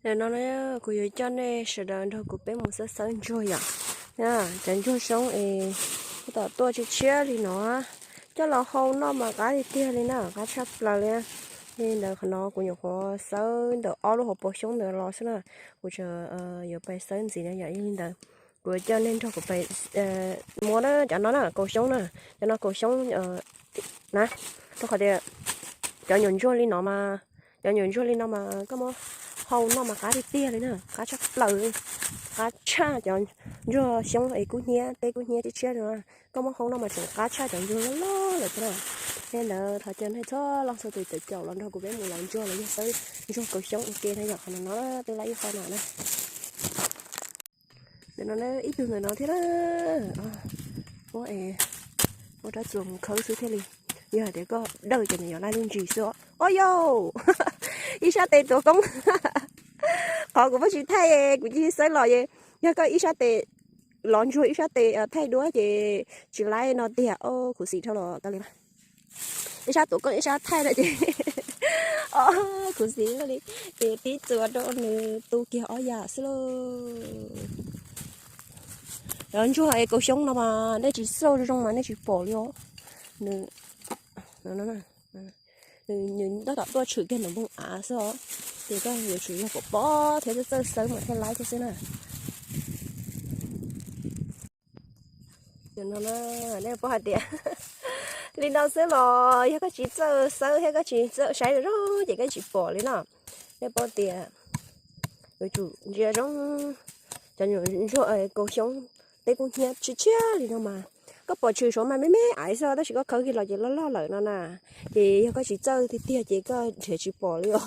Ntawm no na, kuv yuav coj nej sawv daws nrog kuv peb mus xawb xawb ntsuag yom. Cov ntsuag xyoob es tab tom tuaj tshiab tshiab li no, coj los hau noj mas qab tiag tiag li na, qab tshaj plaws li. Yog li ntawd qhov no kuv nyuam qhuav xawb ntawm ob lub hauv paus xyoob ntawd los xwb na, kuv tseem yuav pais xawb ntxiv na yom. Yog li ntawd kuv yuav coj nej nrog kuv pais muab na, cov no na kaus xyoob na, cov no kaus xyoob na, rau qhov tias cov nyuam ntsuag li no mas, cov nyuam ntsuag li no mas koj muab hau noj mas qab tiag tiag li na, qab tshaj plaws li, qab tshaj cov ntsuag xyoob es kub hnyiab, teb kub hnyiab tshiab tshiab li no, koj muab hau noj mas tseem qab tshaj cov ntsuag loj loj lawm thiab na. Yog li ntawd thov caw nej txhua leej txhua tus caum caum los nrog kuv peb mus lov ntsuag los yog xawb ntsuag kaus xyoob ua ke na yom, qhov no no twb lab ib qho no na. Ntawm no na, ib tug ntawm no thiab na. Muab, muab rab txuas mus khawb xwb thiaj li, yog hais tias koj dawj ces nws yuav laib lub ntsis xwb os. Au yau, ib sab tes tuav koob. Qhov kuv muab tsis thaij, kuv cia li xawb los es yog koj ib sab tes lov ntsuag ib sab tes thaij duab ces tsis laib no tiag, khuv xim dhau los tas li. Ib sab tuav koob ib sab thaij no ces, o, khuv xim li, ces tib txuas rau nws tu kiag ob yam xwb lauj. Cov ntsuag es kaus xyoob no mas nej tsis xauj zoo mas nej tsis pom li os. Nws, nws tab tom tuaj tshwm kiag ntawm npoo av xwb os. Ces koj yuav tsum yog pom pom thiab txawj txawj xawb mas thiaj laib thiab xwb na. Nej paub hais tias li no xwb los yog koj tsis txawj xawb thiab koj tsis txawj saib zoo zoo ces koj tsis pom li no. Nej paub tias yuav tsum ntsia zoo cov nyuam ntsuag kaus xyoob, teb kub hnyiab tshiab tshiab li no mas, koj pom tshwm saud mas me me aiv xwb tab sis koj khawb kiag los ces loj loj lawm no na. Ces yog koj tsis txawj tiag tiag ces koj nrhiav tsis pom li os.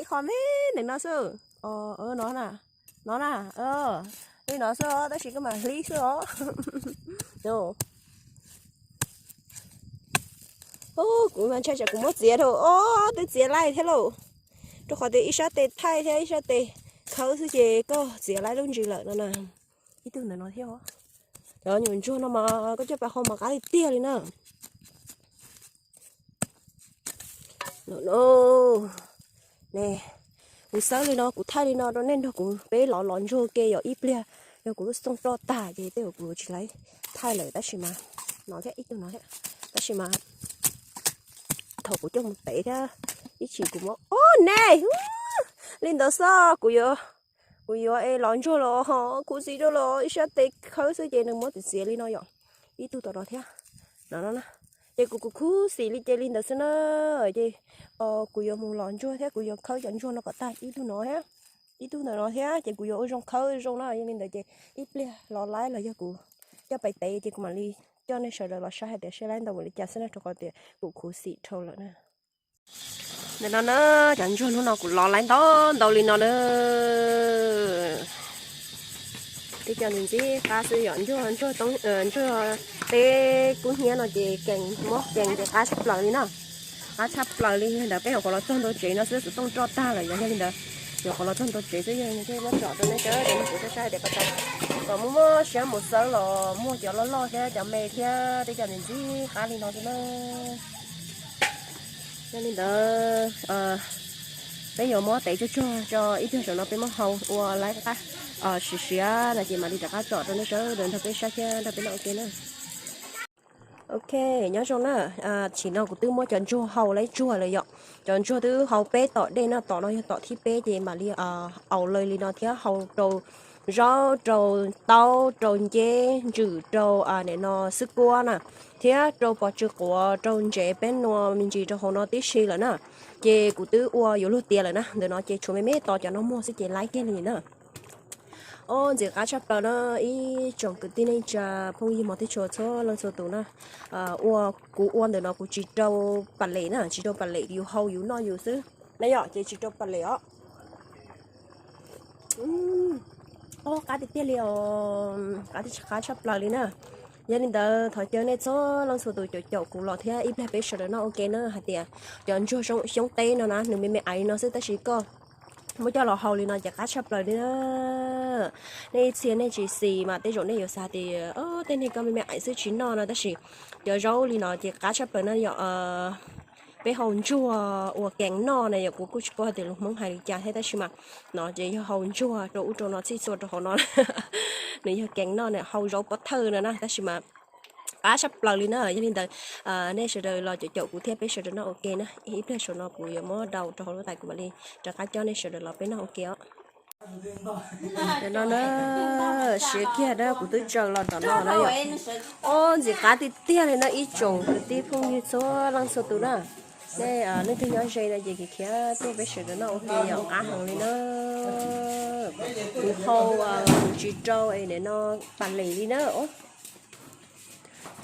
Ib qho me ntawm no xwb, no na, no na, li no xwb os tab sis koj mam hlib xwb os. Kuv mas ntshai tsam kuv muab txiav dhau, o, twb txiav laib thiab lauj. Rau qhov tias ib sab tes thaij thiab ib sab tes khawb xwb ces koj txiav laib lub ntsis lawm no na. Ib tug ntawm no thiab, cov nyuam ntsuag no mas koj coj pais hau mas qab tiag tiag li na. Ne, kuv xawb li no, kuv thaij li no rau nej nrog kuv peb lov lov ntsuag ke yom, ib pliag yog kuv lub xyoob roj tag ces tej zaum kuv tsis laib thaij lawm tab sis mas, no thiab ib tug no thiab, tab sis mas thaum kuv coj mus tev thiab ib chim kuv muab, o ne, li ntawd xwb kuv yuav, kuv yuav es lov ntsuag los ho khuv xim rau los ib sab tes khawb xwb ces nws muab txiav txiav li no yom, ib tug tom no thiab, no no na, ces kuv kuv khuv xim li ces li ntawd xwb na, ces kuv yuav mus lov ntsuag thiab kuv yuav khawb cov ntsuag no kom tag ib tug no thiab, ib tug ntawm no thiab ces kuv yuav ua zoo khawb zoo na, yog li ntawd ces ib pliag lov laib los yog kuv coj pais tev ces kuv mam li coj nej sawv daws los saib hais tias seb laib ntau npaum li cas xwb na rau qhov tias kuv khuv xim dhau lawm na. Ntawm no na, cov ntsuag hnub no kuv lov laib ntau ntau li no na. Tib co ntxim qab xwb yom, ntsuag, ntsuag teb kub hnyiab no ces kees muab kees ces qab tshaj plaws li na. Qab tshaj plaws li ntawd peb nyuam qhuav los txog ntua tsev no xwb xov tooj roj tag lawm yog li ntawd. Nyuam qhuav los txog ntua tsev xwb yog li ntawd muab tsom rau nej saib, kuv saib tias kom muaj muaj siab mus xawb los muaj cov loj loj thiab cov me thiab tib co ntxim qab li no xwb na. Yog li ntawd peb yuav muab tev tsuag tsuag tso ib pliag saum no peb muab hau ua laib qab siav siav no ces mam li rov qab tsom rau nej sawv daws nrog peb saib thiab nrog peb noj ua ke na. Ok, nyob zoo na, tam sim no kuv twb muab cov ntsuag hau laib tsuag lawm yom. Cov ntsuag twb hau peb tom dej no, tom no yog tom thib peb ces mam li aus lawv li no thiab hau rau zaub, rau taub, rau nceb, ntsws, rau nim no xwb kuab na, thiab rau pos tsw quav, rau ntsev peb nua me ntsis rau hauv no tib si lawm na. Ces kuv twb ua yuav luag tiav lawm na, ntawm no ces tshuav me me tos cov no muag xwb ces laib kiag li na. Ob, ntxim qab tshaj plaws na ib tsoom kwv tij neej tsa phooj ywg mog teb tshua txhua leej txhua tus na. Ua, kuv ua ntawm no kuv tsis rau pas lem na, tsis rau pas lem, yus hau yus noj yus xwb na yom, ces tsis rau pas lem os. Ob, qab tiag tiag li os, qab tiag qab tshaj plaws li na. Yog li ntawd thov caw nej txhua leej txhua tus caum caum kuv los thiab ib pliag peb sawv daws noj ua ke na hais tias cov ntsuag xyoob teb no na nws me me aiv no xwb tab sis koj muab coj los hau li no ces qab tshaj plaws li na. Nej ib txhia nej tsis xis mas tej zaum nej yuav xav tias tej neeg koj me me aiv xwb tsis noj no tab sis cov zaub li no ces qab tshaj plaws na yom. peb hau ntsuag ua kees noj na yom. Kuv kuj tsis paub hais tias lus Hmoob hais li cas thiab tab sis mas no ces yog hau ntsuag rau ub rau no txhij txhua rau hauv no. Nws yog kees noj na, hau zauv pov thawj no na tab sis mas qab tshaj plaws li na. Yog li ntawd nej sawv daws los caum caum kuv thiab peb sawv daws noj ua ke na. Ib pliag saum no kuv yuav muab rau rau hauv lub tais kuv mam li rov qab coj nej sawv daws los peb noj ua ke os. Tam no na, siav kiag na, kuv twb tsaws los tom no na yom. Ob, ntxim qab tiag tiag li no ib tsoom kwv tij phooj ywg txhua leej txhua tus na. Nej leej twg nyob ze no ces khiav tuaj peb sawv daws noj ua ke yom, qab heev li na. Kuv hau, kuv tsis rau es nim no pas lem li na.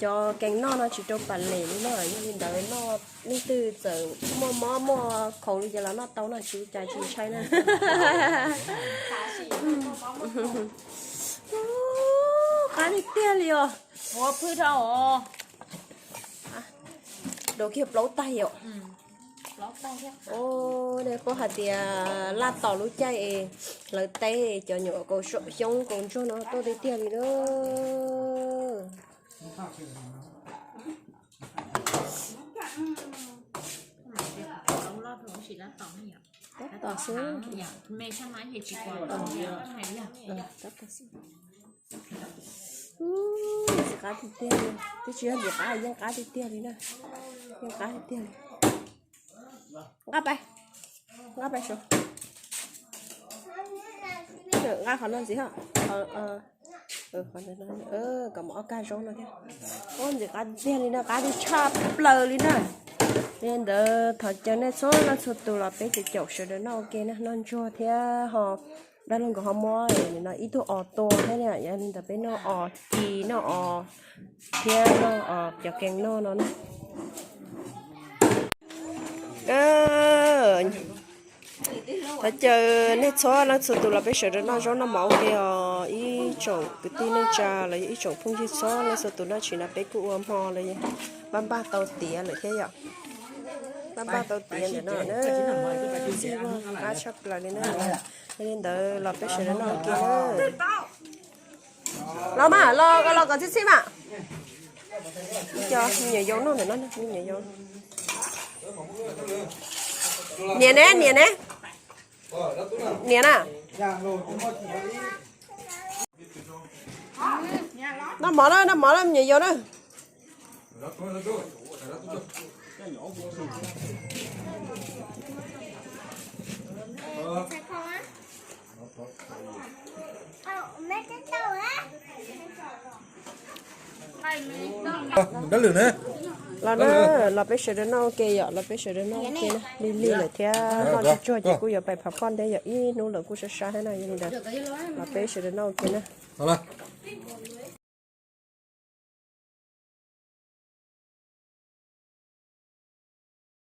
Cov kees noj no tsis rau pas lem li na, yog li ntawd noj leej twg txawm muaj mob muaj khaus li ces los noj tau no, tsis cas tsis ntshai na. Qab tiag tiag li os. Ua pwj dhau os. Rau kiag plaub tag yom. Nej paub hais tias laj tom lub caij es lawv teb cov nyuam kaus xyoob kaus ntsuag no tuaj tiag tiag li na. Tab tom xwb. Tab tom xwb. Ntxim qab tiag tiag li, twb tsis yog ntxim qab, yeej qab tiag tiag li na. Yeej qab tiag tiag li. Nqa pais, nqa pais saud. Nqa qhov no ntxiv, kom mus ob kag zaub no thiab. Ntxim qab tiag li na, qab tiag tshaj plaws li na. Li ntawd thov caw nej txhua leej txhua tus los peb caum caum sawv daws noj ua ke na, noj ntsuag thiab ho dab laug nkawd ho muab no ib tug os tua thiab, yog li ntawd peb noj os ci noj os thiab noj os cov kees noj no na. Thov caw nej txhua leej txhua tus los peb sawv daws noj zaub noj mov ua ke os, ib tsoom kwv tij neej tsa los yog ib tsoom phooj ywg txhua leej txhua tus no, tsis na peb kuj ua hmo los npaj npaj tau tiav lawm thiab yom. Npaj npaj tau tiav ntawm no na, ntxim qab tshaj plaws li na. Yog li ntawd los peb sawv daws noj ua ke na. Los mas, los, los kom txhij txhij mas. Cov me nyuam yaus noj ntawm no, me nyuam yaus. Niam ne, niam ne. Niam na. Noj mov na, noj mov na, me nyuam yaus na. Los na, los peb sawv daws noj ua ke yom, los peb sawv daws noj ua ke na, lig lig lawm thiab noj tsis tsuag ces kuj yuav pais phav phoj nteb yom, ib hnub lawm kuj sab sab thiab na, yog li ntawd los peb sawv daws noj ua ke na.